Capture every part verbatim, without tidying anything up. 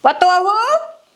पतोहू,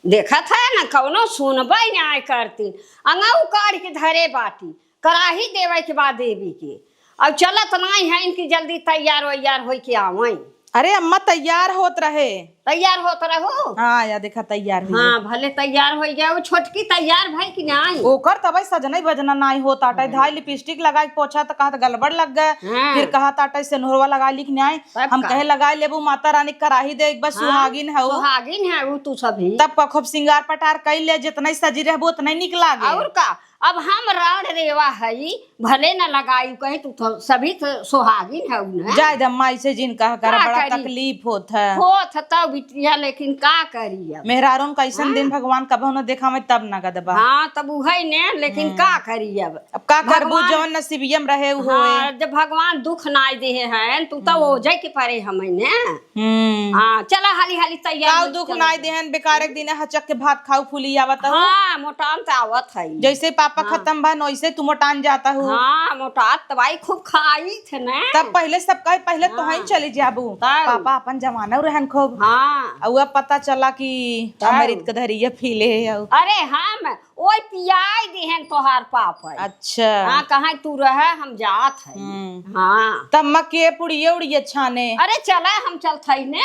देखत है ना, कौनो सुनबे नाय करतीन। अंगऊ काढ़ के धरे बाटी, कराही देवे के बाद देवी के। अब चलत नाई है इनकी, जल्दी तैयार वैयार होई के आवई। अरे अम्मा, तैयार होत रहे। तैयार होत रहो? हाँ, या देखा, तैयार हुई हाँ, है। भले तैयार होई गया, वो छोटकी तैयार भई कि नाई? ओकर तबई सजनई बजना नाई होत आटे। हाँ। धाई लिपस्टिक लगाई के पोछा त कहत गड़बड़ लग गए। हाँ। फिर कहत आटे सेनुरवा लगाई ली कि नाई? तब हम का? कहे लगाई लेबू माता रानी के कराही दे, एक बार हाँ, सुहागिन हऊ। सुहागिन है वो तू सभी। तब का खूब सिंगार पटार कई ले, जितना ही सजी रहबू उतना ही निक लागे। और का? अब हम राड़ रेवा हई, भले न लगाई, कहीं तू तो सभी तो सुहागिन हऊ न। जाए दे, माई से जिन कहा करा, का बड़ा करी? तकलीफ होत है। होत है तब बिटिया, लेकिन का करी अब? मेहरारून का ऐसन हाँ। दिन भगवान कबहू न देखावे तब न गदबा। हाँ, तब उहै ने, लेकिन हम्म। का करी अब? अब का करबू, भगवान जवन नसीबियम रहे उ होए। हाँ, जब भगवान दुख नाय देहे हैं, तू तो हम्म। ओझे के परे हमें ने। हम्म। हाँ, चला हाली हाली तैयार काऊ हो, दुख चला नाई जा। देहन, बेकार एक दिन हचक के भात खाऊ फूली आवत हऊ। हाँ, मोटान त आवत है। जैसे पापा हाँ। खत्म भन, वैसे तू मोटान जाता हूँ। हाँ, मोटात त भाई खूब खाई थे ना। तब पहले सब कहे, पहले तो हाँ। ही चली जाबू। तब। पापा अपन जमाना रहन खूब। हाँ। अउ अब पता चला कि तब। अमृत के धरिया पी ले हऊ। अरे हम ओए पियाई दिहन तोहार पापा। अच्छा। हाँ, कहाँ तू रहे, हम जात है। हम्म। हाँ। तब माँ के पुड़िये उड़िये छाने। अरे चला, हम चलत हई ने।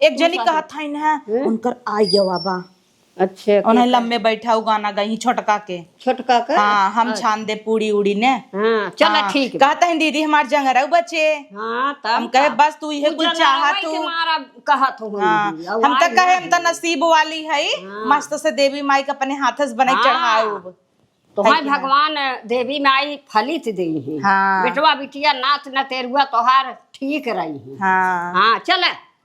एक जनी चल। कहत हई ना, हम्म। उनकर आई गवा बा। अच्छा, उन्हें के लम्बे बैठा उ गाना गई छोटका के। छोटका का? हाँ, हम अच्छा। छान दे पूड़ी उड़ी ने। हाँ, चला हाँ, ठीक बा। कहत हई दीदी हमार जंगरऊ बचे। हाँ, तब हम कहे का? बस तू इहे उ कुल जंगरवा चाहत के हूँ। मारा कहत हो हाँ, दीदी, अब हम तो आज कहे ना हम तो हो। नसीब वाली है, हाँ। मस्त से देवी माई के अपने हाथ से बने हाँ। चढ़ाऊ। तोहार है कि ना? भगवान देवी माई फलित देई है। हाँ। बेटवा बिटिया नात नतेरुआ तोहार ठीक रही है। हाँ। हाँ, चल।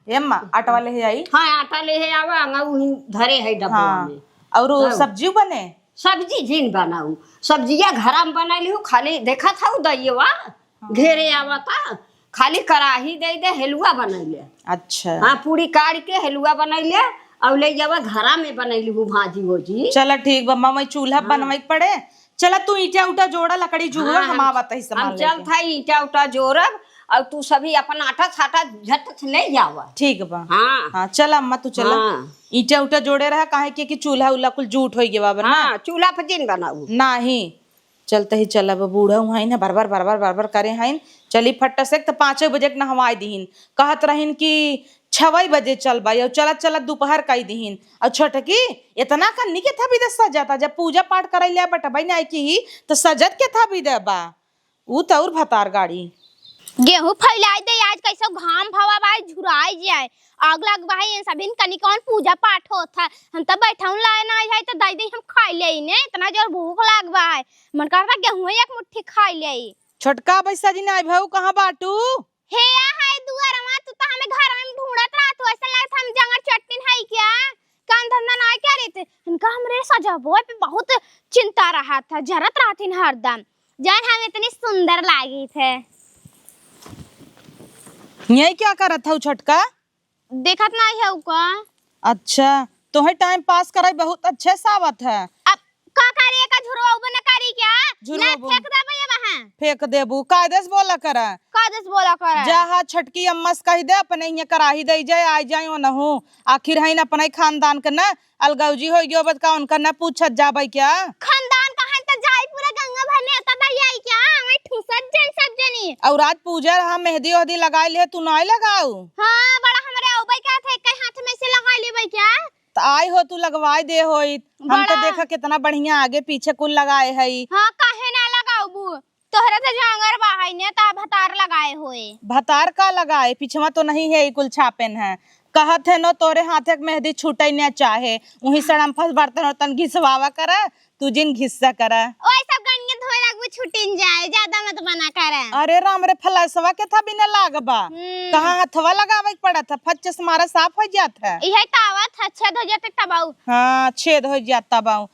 ए अम्मा, आटा वाले है आई? हाँ, आटा ले है आवा, अंगा उही धरे है डब्बा हाँ। में। और वो हाँ। सब्जी बने? सब्जी जिन बनाऊ, सब्जिया घरा में बनैली हूँ, खाली देखत हऊ दइयवा हाँ। घेरे आवता। खाली कराही दे दे, हेलुआ बनैले। अच्छा। हाँ, पूड़ी काढ़ के हेलुआ बनैले, और ले जावा घरा में बनैली हूँ भाजी ओजी। चला ठीक बा, मम्मी चूल्हा हाँ। बनवाई के पड़े। चला तू ईटा उटा जोड़ा, लकड़ी जुगवा, हाँ, हम हम, आवत ही सामान हम लेके। चलत हई ईटा उटा जोड़ब, और तू सभी अपन आटा साटा झट से ले जावा। ठीक बा। हाँ। हाँ, चला अम्मा तू चला। हाँ। ईटा उटा जोड़े रहा, काहे के कि चूल्हा उल्हा कुल जूठ होई गवा बा ना। हाँ, चूल्हा पर जिन बनाऊ। नाही। चलत ही चलब, बूढ़ा हुआइन है, बरबर, बरबर, बरबर करे हइन। चली फट्ट से, त पाँचे बजे के नहवाई दिहिन। कहत रहिन कि छवई बजे चलबा, अउ चलत, चलत दुपहर कई दिहिन। अउ छोटकी, इतना कन्नी के थबी दे सजता, जब पूजा पाठ करैले बटबई नाई की, त सजत के थबी दे बा। ऊ त और भतार गाड़ी। गेहूं फैलाई दे, आज कैसो घाम भवा बा, झुराई जाए। आग लग बा है, इन सभिन कनी कौन पूजा पाठ होत है। हम त बैठौन लाए ना है, त दई दई हम खाई लेई ने, इतना जोर भूख लाग बा है। मन करता गेहूं एक मुट्ठी खाई लेई। छोटका बैसा जी ना भाऊ, कहाँ बाटू? हे आ है दुआरवा, तू त हमें घर में ढूंढत रहत हो, ऐसा लगत हम जंगल चट्टिन है क्या? काम धंधा ना करे थे। इनका हमरे सजबो पे बहुत चिंता रहत है, जरत रहतिन हरदम। जौन हम इतनी सुंदर लागी थे। यही क्या करत हऊ छोटका? देखत नाई हऊ का? अच्छा, तोहे टाइम पास कराई बहुत अच्छे से आवत है। अब का करे, का झुरवाऊ बना करी क्या? ना झुरवाऊ। फेंक देबे ये वहाँ। फेंक देबू, कायदे से बोला करा। कायदे से बोला करा। जा हा छोटकी अम्मा से कही दे, अपने हियाँ कराही दे जाए, आ जाए ओनहू। आखिर हईन अपने खानदान के ना, अलगौजी होइ गयो बद का उनका ना पूछत जाबे क्या? खानदान का है त जाई पूरा गंगा भर में एता दई आई क्या? हमें ठूसत जाई सब जनी। और आज पूजा रहा, मेहंदी ओहदी लगाई ले, तू नाई लगाऊ? हाँ, बड़ा हमरे औबे का थे, कई हाथ में से लगाई लेबे क्या? त आई हो तू लगवाई दे होई। हम तो बड़ा देखा कितना बढ़िया आगे पीछे कुल लगाए हई। हाँ, काहे ना लगाऊ बू? तोहरा त जांगर बा है ने, त भतार लगाए होए। भतार का लगाए, पिछवा तो नहीं है, ई कुल छापेन है। कहत है नो तोरे हाथे के मेहंदी छूटे न चाहे, उही सड़म फस बर्तन उर्तन घिसवावा करा, तू जिन घिस्सा करा। ओए सब गनिया धोए लगबू छुटिन जाए, ज्यादा मत बना करा। अरे राम रे, फलसवा के था बिना लाग बा। हम्म। कहाँ हथवा लगावे के पड़त है, फच्चस मारा साफ हो जात है। इहे तावत है, छेद हो जाते तबाऊ। हाँ, छेद हो जात तबाऊ।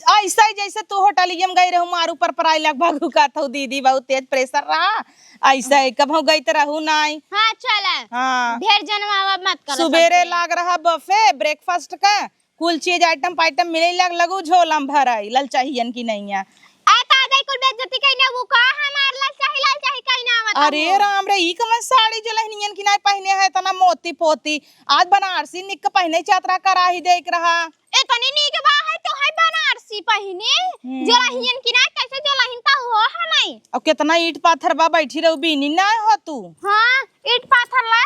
ऐसे ही जैसे तू होटलिया में गई रहू, मारू पर पराई लगभग का थऊ दीदी, बहुत तेज प्रेशर रहा, ऐसे ही कबहू गई त रहू नाई। हाँ, चला। हाँ। ढेर जनवावा मत करो सुबेरे सबके। लाग रहा बफे ब्रेकफास्ट का, कुल चीज आइटम पाइटम मिले लग लगू झोलम भराई, ललचाहियन की नैया। आ ताजा कुल बेइज्जती कइने, वो का हमार ललचाही, ललचाही कइने आवत अरे राम रे, ई कवन साड़ी जो लहनियन की नाई पहिने है, इतना मोती पोती। आज बनारसी निक पहिने चातरा कराही देख रहा। इतनी नीक बा है तो है बनारसी पहिने। हम्म। जो लहियन की नाई, कैसे जो लहिन का हो है नहीं। अब कितना ईंट पाथर बा, बैठी रहू बीनी ना हो तू। हाँ, ईंट पाथर ला,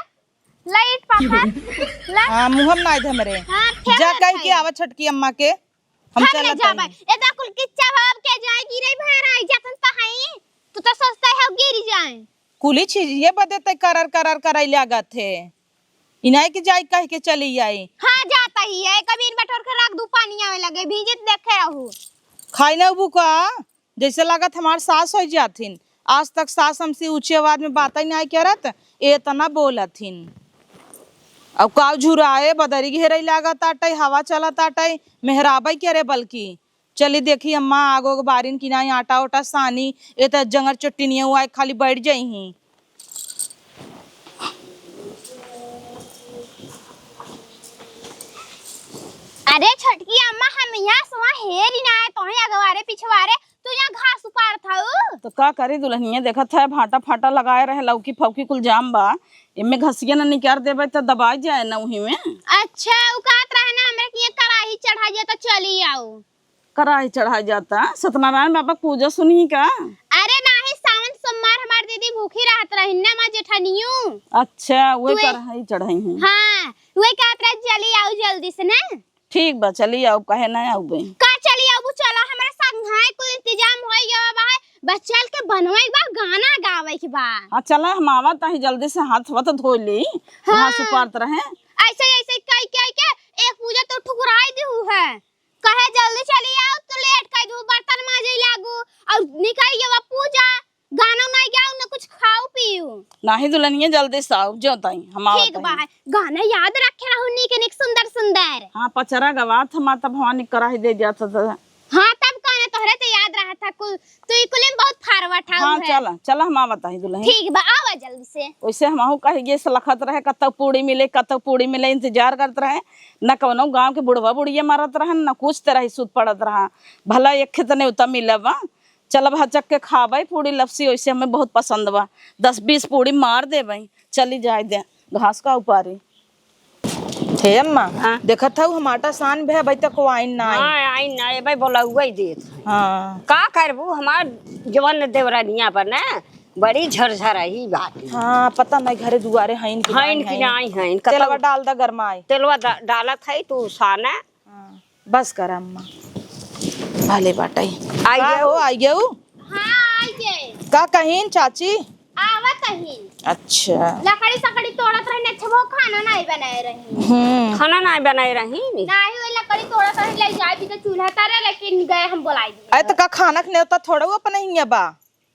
ला ईंट पाथर, ला। हाँ, मुँह में नाई धे मरे। हाँ, फेंक जा दे कह के भाई। आवा छोटकी अम्मा के। हम हम ले चलत जाबे। हई। ए दा कुल किच्चा बाब के जाए गिरे भार आई जातन त हई। तू तो सोचते हो गिर जाए। कुली चीज ये बदे ते करर करर करई लागत है। इनाई के जाई कह के चली आई। हाँ, जाता ही है। कबीर बटोर के रख दू, पानी आवे लगे, भींजित देखे रहू। खाई ना बुका, जैसे लागत हमार सास हो जाथिन। आज तक सास हमसे ऊंची आवाज में बात ही नहीं करत, एतना बोलथिन। अब काव झुराए, बदरी घेरे लागत आटे, हवा चलत आटे, मेहराबे के रे बल्कि। चली देखी अम्मा, आगो के बारिन की नाई आटा ओटा सानी, ए त जंगर चट्टिनिया हुआ खाली बैठ जाई ही। अरे छोटकी अम्मा, हम यहाँ सुआ हेरी ना है, तोहे अगवारे पिछवारे, तू यहाँ घास उपार था। तो का करी दुल्हनिया, देखत है भाटा फाटा लगाए रहे, लौकी फौकी कुल जाम बा, एमे घसिया न निकार देबे त दबाई जाए न उही में। अच्छा, उ कहत रहे ना, हमरे के यहाँ कराही चढ़ा जाए तो चली आओ। कराही चढ़ाई जाता? सत्यनारायण बाबा के पूजा सुनही का? अरे नाही, सावन सोमवार हमार दीदी भूखी रहत रही ना, माँ जेठनियो। अच्छा, उहे तू ए- कराही चढ़ाई हैं। हाँ, उहे कहत रहे, "चली आऊ जल्दी से ना।" ठीक बा, चली आऊ, काहे ना आऊ बे? का चली आऊ, चला, हमरा संग है, कुल इंतजाम होई गवा बा, बस चल के बनवाई बा, गाना गावे के बा। हाँ, चला, हम आवत ही जल्दी से, हाथ वत धो ली, हाँ। घास उपारत रहे। ऐसे, ऐसे कह के, कह के एक पूजा तो ठुकराई दी है। कहे जल्दी चली आऊ, तो लेट कर दू, बर्तन माजे लागू और निकल गया पूजा, गाना नहीं गाऊ, न कुछ खाऊ पीऊ। नाही दुल्हनिया, जल्दी से आऊ, जो ताई हम आवत ठीक बा, हई। गाना याद रखे रहू, नीक नीक, सुंदर सुंदर। हाँ, पचरा गवात हमार तब भवानी कराही दे जात त। हाँ, तब कहना तोहरे तो याद रहा था कुल, तू ई कुल में बहुत फारवा ठाऊ हाँ, है। चला, चला, हम आवत हई दुल्हन। ठीक बा, आवा जल्दी से। वैसे हमहू कही ये से लखत रहे, कतौ पूड़ी मिले, कतौ पूड़ी मिले, इंतजार करत रहे। न कौनो गाँव के बुढ़वा बुढ़िया मरत रहन, न कुछ तरह ही सूत पड़त रहा। भला एक खेत नेवता मिला बा, चलब हचक के खाबे पूड़ी लपसी, वैसे हमें बहुत पसंद बा। दस बीस पूड़ी मार देबे, चली जाए दे घास का उपारी। हे अम्मा, हाँ। देखत हऊ हम आटा सान भे अबे तक वो आइन ना आई। हाँ, आइन ना, ए भाई बोलौआ ही देत है। हाँ। का करबू, हमार जवन देवरनिया बने, बड़ी झरझर ही बात। हाँ, पता नहीं घरे दुआरे हईन कि हईन कि नाई हईन। हईन, कतौ तेलवा डाल दा गरमाई। तेलवा डा-, डालत है, तू साने। हाँ, बस कर अम्मा। भले बाटई। आई का गयो? हो, आई गयो? हाँ, आई गए। का कहीन चाची? आवत ही। अच्छा। लकड़ी सकड़ी तोड़त रही, अच्छा वो खाना नहीं बनाए रही। हम्म। खाना नहीं बनाए रही नी? नहीं, वो लकड़ी तोड़त रही, ले जाए भी तो चूल्हा तारे, लेकिन गए हम बुलाई दिए। अरे तो का खाना के नेवता थोड़ा वो अपने हियाँ बा?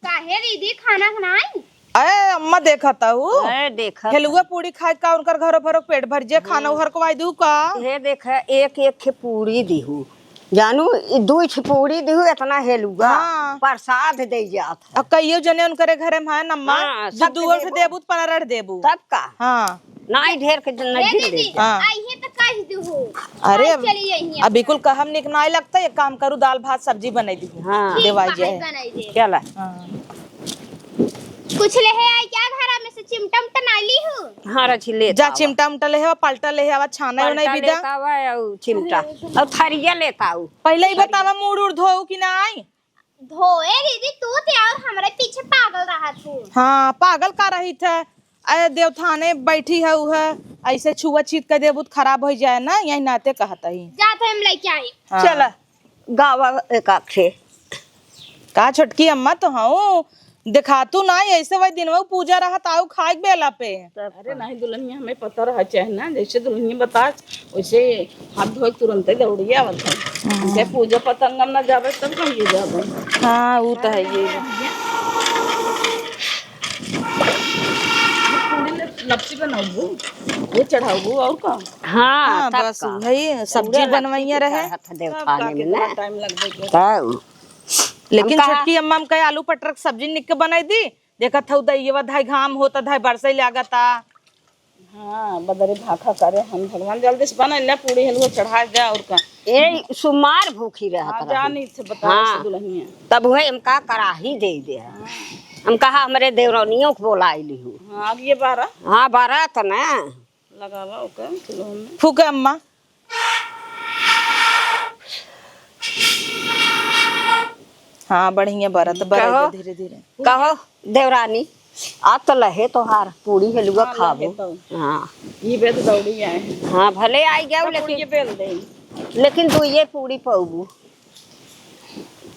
काहे दीदी, खाना के नाई? अरे अम्मा देखत हऊ। अरे देखत हेलुआ हऊ। पूड़ी खाए का उनकर घरो भरो पेट भर जे खाना हम्म। उहर को दू का? हे देख, एक एक खे पूड़ी दिहू। जानू, ई दुई ठी पूड़ी दिहू, इतना हेलुआ। हाँ। प्रसाद दे जात है। अब कईयो जने उनकरे घरे में है नम्मा, हाँ, जो सबके दुओ से देबू। देबू त पनरह देबू। तब का? हाँ। नाई ढेर के जन ए नहीं दीदी, दे। हाँ। आइए तो कह दू हो। अरे, आज चली आइए अब बिल्कुल कहम निक नाई लगता, एक काम करू, दाल भात सब्जी बनाई दी। हाँ। ठीक देवाई बा, जाए। बनाई दे। चला। हाँ। कुछ लेहे आई क्या घरा में से चिमटा उमटा ना ली हो? हाँ, रची ले जा, आवा। चिमटा उमटा लेहे आवा, पलटा लेहे आवा, छाना पलटा उनाई बिदा। लेत आवा, अउ चिमटा। अउ थरिया लेत आऊ। पहिले ही थरिया। बतावा, मूड़ उड़ धोऊ कि नाई? धोए दीदी, तू ते और हमरे पीछे पागल रहा तू। हाँ, पागल का रही थे? अरे देवथाने बैठी है, उहे ऐसे छुआछीत कर देबू त खराब हो जाए ना, यही नाते कहत ही। जात है, हम लेके आई। हाँ। चला। गावा एक आखे। का छोटकी अम्मा तो हूँ, देखातू ना, ऐसे वही दिन में पूजा रहत आऊ खाए के बेला पे। अरे नहीं दुल्हनिया, हमें पता रहा चाहे ना, जैसे दुल्हनिया बता, वैसे हाथ धोए तुरंते दौड़िए आवत है। हम्म। जैसे पूजा पतंगम ना जाबे, तब कहिए जाबे। हाँ, वो तो है ये। पूरी लप-, लपसी बनाबू, वो चढ़ाबू और का? हाँ, हाँ, तब बस का? वही सब्जी पूरा बनवाइया लपसी रहे। चढ़त है देवथाने में ना। कितना टाइम लगबे के। तब। लेकिन हम कहा छोटकी अम्मा हम कहे आलू पटर के सब्जी निक के बनाई दी। देखत हऊ दइयवा धाई घाम होता, धाई बरसई लागता। हाँ, बदरे भाखा करे हम भगवान जल्दी से बनल ना पूरी हलवा चढ़ा जा और का। ए, सुमार भूखी रहत हाँ, रही। जानी से बता हाँ। से दुल्हनिया। तब उहे इनका कराही दे दे। हाँ। हम कहा हमरे देवरानियों को बोलाई लिहू। हाँ, अब ये बारह। हाँ, बारह तो ना। लगावा ओकर चूल्हो में। फूके अम्मा। हाँ, बढ़िया बरत, बरे कहो, दे धीरे धीरे। कहो देवरानी, आज तो लहे तोहार पूड़ी हलुआ हाँ, खाबो। लहे तो। हाँ। ये बेल दौड़ी आए हैं। हाँ, भले आई गया, तो लेकिन ये बेल दे। लेकिन तू ये पूड़ी पौबू।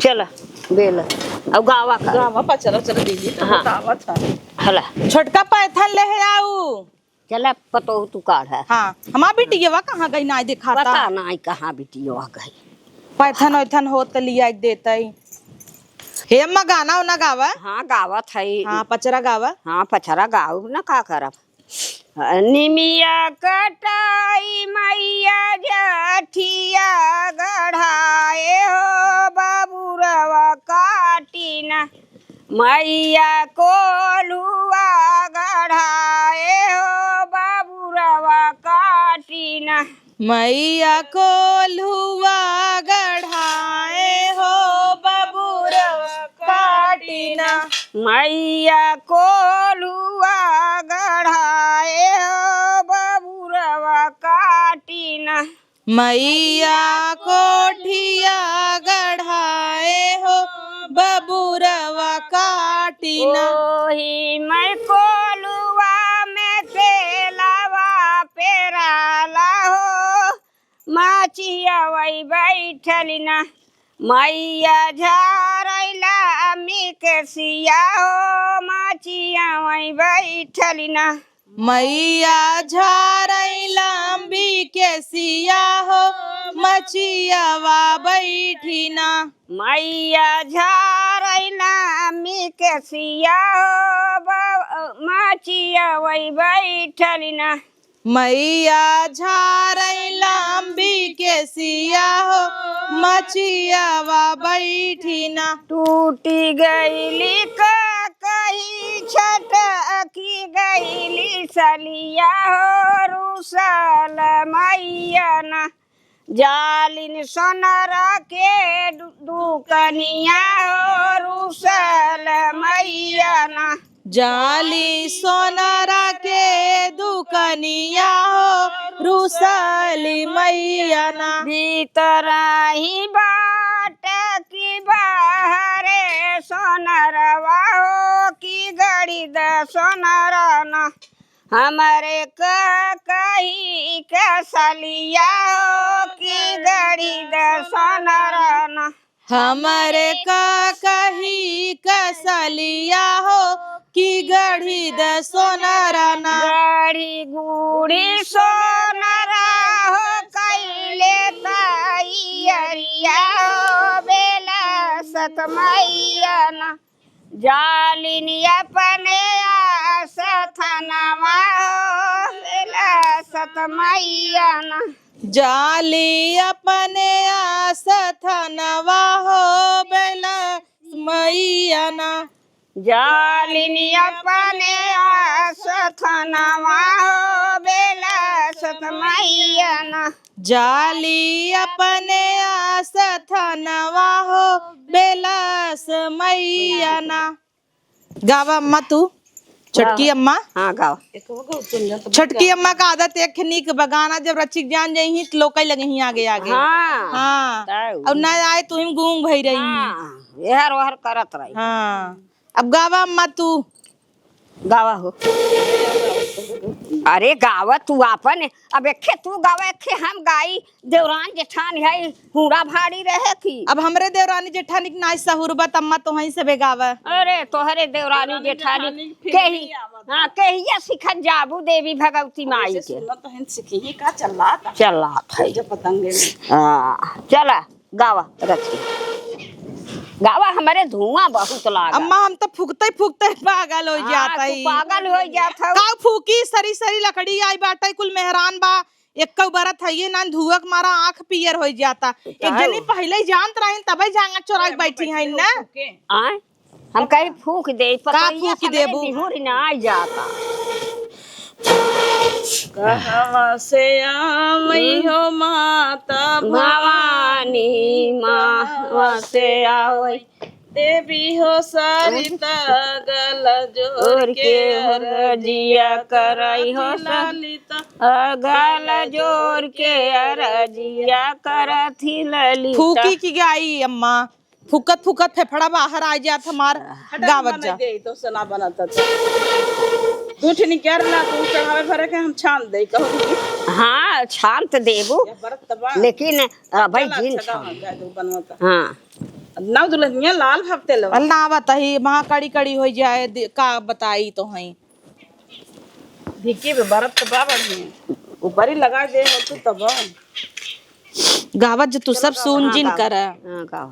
चल, बेल। अब गावा का। गावा पचरा चल दीदी, तो हाँ। बतावा था। हला। छोटका पैथन ले आऊ। चला, पतोह तू काढ़ा। हाँ, हमार बिटियवा कहाँ गई, नाई देखाता। पता नाई कहाँ बिटियवा गई। पैथन वैथन होत त लिया के देतई। हे अम्मा, गाना उना गावा। हाँ, गावत हई। हाँ, पचरा गावा। हाँ, पचरा गाऊ न, का करब। निमिया कटाई मैया जठिया गढ़ाए हो बबुरवा काटिना। मैया कोल्हुआ गढ़ाए हो बबुरवा काटिना। मैया कोल्हुआ गढ़ाए हो बबुरवा काटिना। मैया कोल्हुआ गढ़ाए हो बबुरवा काटिना। मैया कोठिया गढ़ाए हो बबुरवा काटिना। ओही मैं कोलुआ में तेलवा पेराला हो, माचिया वही बैठलिना। मैया झारैला अम्मी के सिया हो, माचिया वही बैठलिना। मैया झारैला अम्बी के सिया हो, मचियावा बैठिना। मैया झारैला अम्मी के सिया हो, ब-, मचिया वही बैठलिना। मैया झारैला अम्बी के सिया हो, मचियावा बैठिना। टूटी गईली का कही छटकी गईली सलिया हो, रुसल मैया ना। जालिन सोनरा के दु-, दुकनिया हो, रुसल मैया ना। जाली सोनरा के दुकनिया हो, रुसली मैया ना। भीतरा ही बाट की बाहरे सोनरवा हो, की गड़ी द सोनरा ना। हमरे का कही कसलिया हो, की गड़ी द सोनरा ना। हमरे का कही कसलिया हो, कि गढ़ी द सोनरा ना। गढ़ी गुढ़ी सोनरा हो, कैले तैयरिया हो, बेला सत मैया ना। जालिन अपने आस थनवा हो, बेला सत मैया ना। जाली अपने आस थनवा हो, बेला मैया ना। जालिन अपने आस थनवा हो, बेला सत मैया ना। जाली अपने आस थनवा हो, बेला स मैया ना। गावा अम्मा तू, छोटकी गावा। अम्मा। हाँ, गावा। छोटकी अम्मा का आदत एक नीक बा, गाना जब रचिक जान जइहीं त लोकइ लगइहीं आगे आगे। हाँ। हाँ। तब। अउर ना आए तू ही गूंग भई रही। हाँ, एहर ओहर करत रही। हाँ। अब गावा अम्मा तू। गावा हो। अरे गावा तू आपन, अब एक्खे तू गावा, एक्खे हम गाई। देवरान जेठान है, हूड़ा भाड़ी रहे की। अब हमरे देवरानी जेठानी के नाई सहूर बा, त अम्मा तोहई से बेगावा। अरे तोहरे देवरानी जेठानी के ही, हाँ, केहिया सिखत जाबू देवी भगवती माई के। सुनत हन सिखी का चल्लात। चल्लात है। जब पतंगे में। हाँ, चला। गावा रच के। गावा, हमरे धुआं बहुत लागा। अम्मा, हम तो फूकते फूकते पागल होइ हाँ, जात तू हई। पागल होइ जात हऊ। का फूकी, सरी सरी लकड़ी आई बाटे, कुल मेहरान बा, एक्कउ बरत हइये ना, धुआं के मारा आँख पियर होइ जाता। एक जनी पहिले ही जानत रहिन, तबे जांगर चोरा के बैठी हइन ना। आय? हम कहीं फूक दे, का पतोहिया फूक सबरे देबू? बिहुर ना आ जाता। कहवा से आवई हो माता भवानी, कहवा से आवई। देवी हो सरिता, गल जोर के अरजिया करई हो ललिता। गल जोर के अरजिया करत ही ललिता। फूकी की गाई अम्मा, फुकत फुकत फेफड़ा बाहर आ जात हमार। हटा, गावत जा। दे तो सुना बनत था। दू ठिनी कर ला, तू चढ़ावे भरे के हम छान दे, कहो दीदी। हाँ, छान त देबू, या बरत बा। लेकिन अबे चला, जीन अच्छा, छान। गावा, गावा, दू बनवा त। हाँ। नौ दुल्हनिया लाल भव तेलवा। अल ना बताई, वहाँ कड़ी कड़ी हो जाए, दे-, का बताई तो हई। धिकी बे बरत त बा बढ़िया। ऊपरी लगा दे हो तू तब। गावत जो तू सब सुन जिन कर। हाँ, गाओ।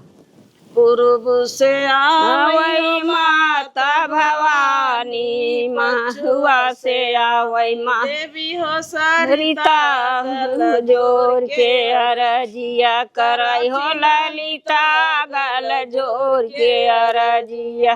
पूर्व से आवई माता भवानी, महुआ से आवई माँ देवी हो सरिता, गल जोर के अरजिया करई हो ललिता, गल जोर के अरजिया।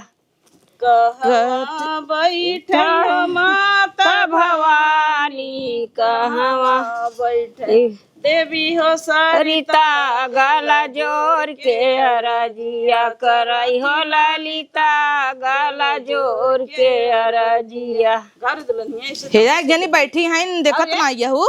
कहवा बैठई हो माता भवानी, कहवा बैठई देवी हो सरिता, गल जोर के अरजिया करई हो ललिता, गल जोर के अरजिया। गारू दुल्हनिया ऐसे हे, एक जनी बैठी हैं, देखत ना यहू।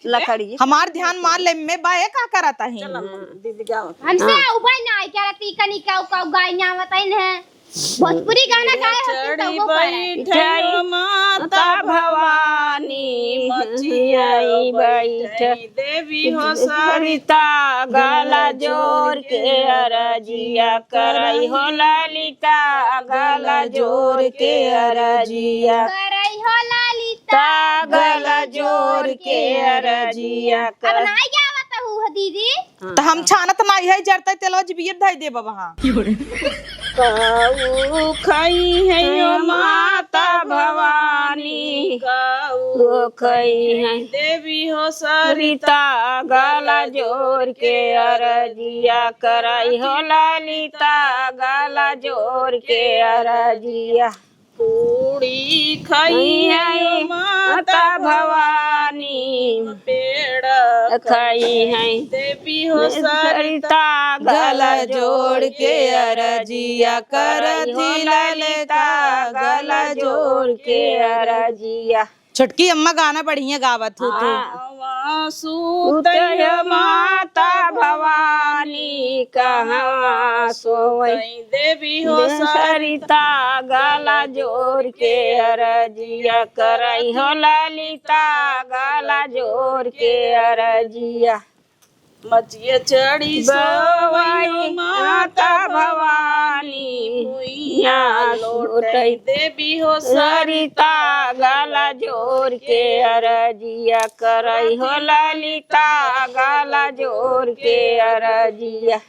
लकड़ी। हमार ध्यान मार ले में बा, ए का करत है? चल अम्मा, दीदी गाओ। हमसे उबई ना आई, क्या रहती कनी का, का गाई ना बताइन है। भोजपुरी गाना गाए होती तो वो करे। बैठई माता भवानी, मचिया बैठई देवी हो सरिता, गल जोर के अरजिया करई हो ललिता, गल जोर के अरजिया। करई हो ललिता, गल जोर के अरजिया। अब नाई गावत हूँ दीदी। त हम छानत नाई है, जरतै तेलवा जिबिये धई देब वहाँ। काऊ खई है यो माता भवानी, काऊ खई है देवी हो सरिता, गल जोर के अरजिया करई हो ललिता, गल जोर के अरजिया। पूड़ी खई है माता भवानी, पेड़ा खई है देवी हो सरिता, गल जोर के अरजिया करत ही ललिता, गल जोर के अरजिया। छोटकी अम्मा गाना बढ़िया गावत हो तू। हाँ। कहवा सुतय माता भवानी, कहवा सोवई देवी हो सरिता, गल जोर के अरजिया करई हो ललिता, गल जोर के अरजिया। मचिया चढ़ी सोवई माता भवानी, भुइया लोटई देवी हो सरिता, गल जोर के अरजिया करई हो ललिता, गल जोर के अरजिया।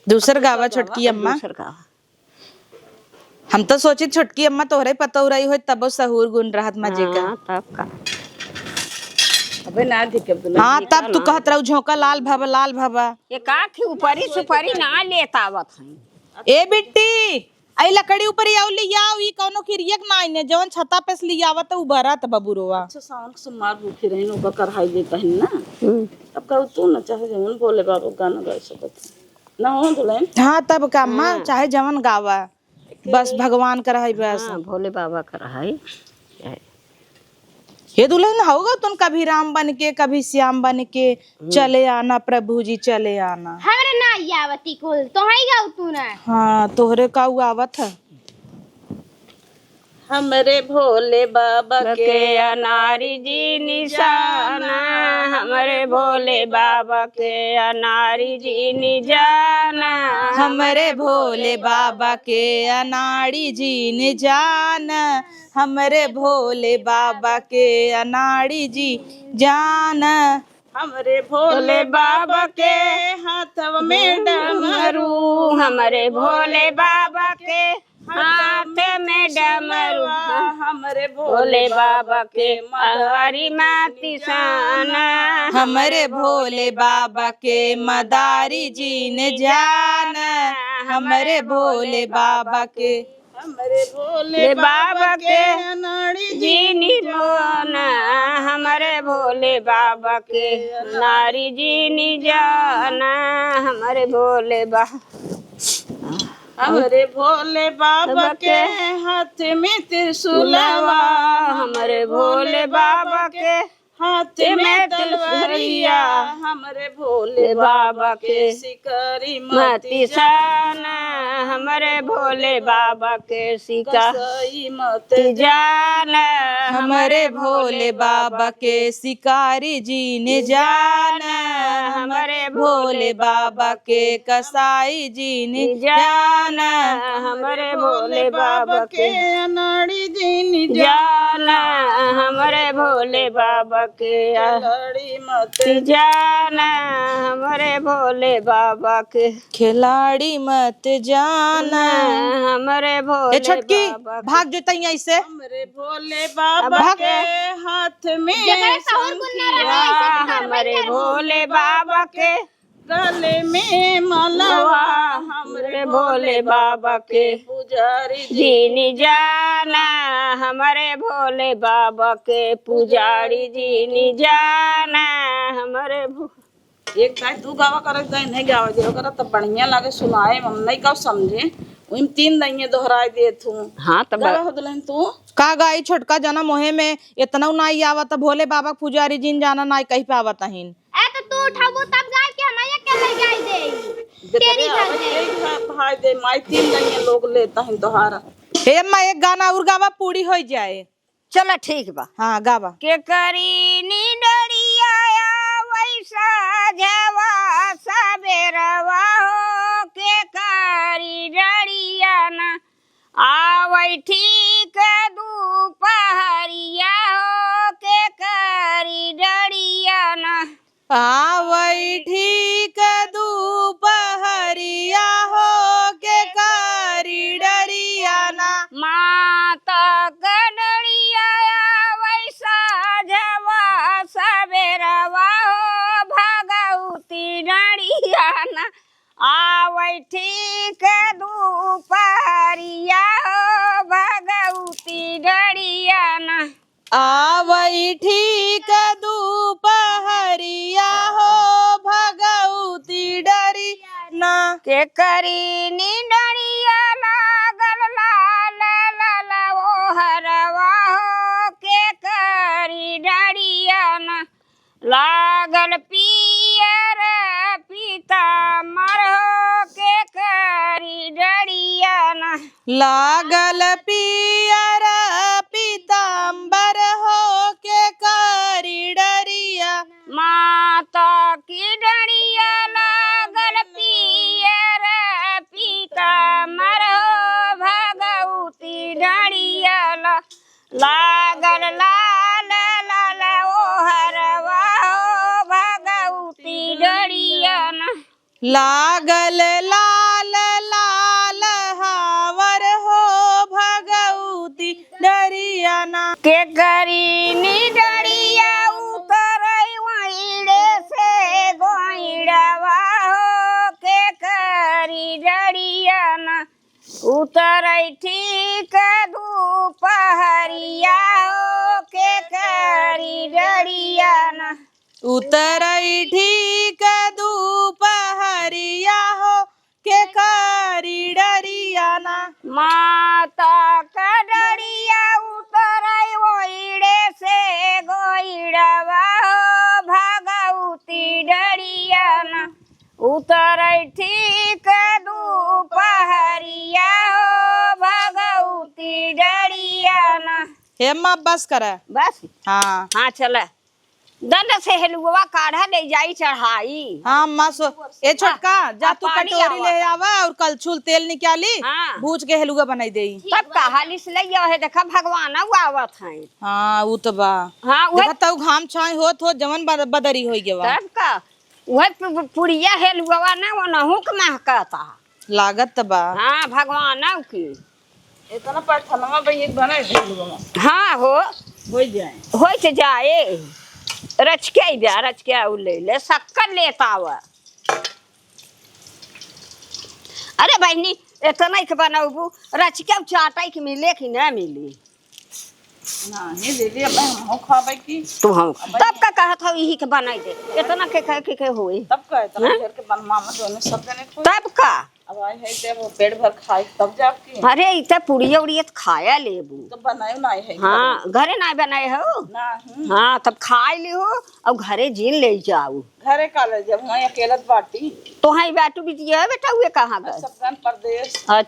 दूसर गावा छोटकी अम्मा। दूसर गावा। हम तो सोचित छोटकी अम्मा तोहरे पतोह रही होई तबो सहूर गुन रहत मजे का। हाँ, तब का। अबे ना धिके दुल्हन। हाँ, तब तू कहत रहू झोंका लाल भवा, लाल भवा। ये का खी ऊपरी सुपरी ना लेत आवत हैं। ए बिट्टी, आई लकड़ी ऊपरी आउ लियाउ, ई कौनो किरियक नाई ने, जवन छता पे से लियावत उ भरत बबुरवा। अच्छा, सावन के सोमवार भूखी रही, ओकर कढ़ाई देत हन ना। हम्म। अब कहू तू ना चाहे जवन भोले बाबा गाना गा सकत है। ना हो दुल्हन? हाँ, तब का अम्मा, हाँ। चाहे जवन गावा, बस भगवान का रहाई बस। हाँ, भोले बाबा का रहाई। हे दुल्हन, होगा तुम कभी राम बन के, कभी श्याम बन के, हम्म। चले आना प्रभु जी, चले आना। हमरे ना आवती कुल, तोहई गाऊ तू ना। हाँ, तोहरे काऊ आवत है। हमरे भोले बाबा के अनारी जी निशाना, हमरे भोले बाबा के अनारी जी निशाना, हमरे भोले बाबा के अनारी जी निशाना, हमरे भोले बाबा के अनारी जी जाना। हमरे भोले बाबा के हाथवा में डमरू, हमरे भोले बाबा के हाथ में डमरू, हमरे भोले बाबा के मदारी माती साना, हमरे भोले बाबा के मदारी जीन जाना, हमरे भोले बाबा के हमरे भोले बाबा के अनाड़ी जीनी जाना, हमरे भोले बाबा के अनाड़ी जीनी जाना, हमरे भोले बा-, हमरे भोले बाबा के हाथ में त्रिशूलवा, हमरे भोले बाबा के हाथ में तलवारिया, हमरे भोले बाबा के शिकारी मति जाना, हमरे भोले बाबा के शिकारी मति जाना, हमरे भोले बाबा के शिकारी जिन जाना, हमरे भोले बाबा के कसाई जिन जाना, हमरे भोले बाबा के अनाड़ी जिन जाना, हमरे भोले बाबा के खिलाड़ी मत जाना, हमरे भोले बाबा के खिलाड़ी मत जाना, हमरे भोले ए छोटकी, बाबा के। भाग जो तइया ऐसे। हमरे भोले बाबा भाग। के हाथ में जेकरे सहूर गुण ना रहे, शंखिया, ऐसे तो हमरे भोले बाबा के गले में मलवा, हमरे भोले बाबा के पुजारी जिन जाना, हमरे भोले बाबा के पुजारी जिन जाना, हमरे भो- एक दाई तू गावा करे, एक दाई नहीं गावा जे ओकरा तब बढ़िया लागे सुनाए में, हम नहीं गाव समझे, ओहिम तीन दाइये दोहराए देत हूँ। हाँ, तब गावा हो दुल्हन तू। का गाई छोटका जना मोहे में इतना नाई आवत, भोले बाबा के पुजारी जिन जाना नाई कही पावत अहिन। ए, तो तू उठाबू तब गाय के हम एक के ले गाय दे। तेरी भाई दे। भाई दे, माई तीन नहीं है, लोग लेता है तोहारा। हे अम्मा, एक गाना और गावा, पूरी हो जाए। चला, ठीक बा। हाँ, गावा। के करी नी डरिया वैसा जवा सबेरवा हो, के करी डरिया ना आवै ठीक दुपहरिया हो, के करी डरिया ना। आवै ठीक दुपहरिया हो, के करी डरिया ना। माता के डरिया आवै साझवा सबेरवा हो, भगवती डरिया ना। आवै ठीक दुपहरिया हो, भगवती डरिया ना। आवै ठीक दुपहरिया हो, भगवती डरिया ना। के करी नी डरिया लागल लाल लाल ओ हरवा हो, के करी डरिया ना। लागल पियर पीताम्बर हो, के करी डरिया ना। लागल पियर पीताम्बर हो, के करी डरिया। माता की डरिया लागल पियर पीताम्बर हो, भगवती डरिया ला- लागल लाल लाल ओ हरवा हो, भगवती डरिया ना। लागल लाल लाल हावर हो, भगवती डरिया ना। के करी नी डरिया उतरै वैड़े से गोइड़वा हो, के करी डरिया ना। उतरै ठीक दुपहरिया हो, के करी डरिया ना। उतरै ठीक दुपहरिया हो, के करी डरिया ना। माता के डरिया उतरै ओइड़े से गोइड़वा हो, भगवती डरिया ना। उतरै ठीक दुपहरिया हो, भगवती डरिया ना। हे अम्मा, बस करा। बस? हाँ। हाँ, चला। दंड से हेलुआ काढ़ा ले जाई चढ़ाई। हाँ, अम्मा, सो, ए छोटका, जा आ, तू पानी कटोरी आवत। ले आवा और कलछुल तेल निकाली, हाँ। भूज के हेलुआ बनाई देई। तब का हाली से ले आवे, देखा भगवान आवत हैं। हाँ, उ तो बा। हाँ, उहे देखा तउ घाम छाँह होत होत जवन बद-, बदरी होई गवा। तब का? उहे पु-, पु-, पुड़िया हेलुआ ना, ओनहु के महकता। लागत त बा। हाँ, भगवानउ की। इतना पैथनवा बा, एक बना हेलुआ। हाँ हो। होइ जाए। होइ त जाए। रचके बा, रचके उ ले ले, शक्कर लेत आवा। अरे बहिनी, इतना के बनउबू, रचके चाटइ के मिले कि ना मिली? नहीं दीदी, अब हम खाबे की। तू हम। अब तब का कहत हउ, इही के बनाई दे। इतना के कहे के, के होई? तब का इतना हैं? ढेर के बनवा में दोनों सब जने कोई। तब का? अब आई है जब पेट भर खाए तब जाब की। अरे, इतना पुड़िया उड़िया तो खाया लेबू। तो बनाए ना है। हाँ, घरे ना बनाए हो। ना। हाँ, तब खाए लिहो और घरे जिन ले जाऊ। घरे का ले जाब, वहीं अकेलत बाटी। तो हाँ, बाटू बिटिया है बेटा, हुए कहाँ गए? सब गन परदेश। अच्छा।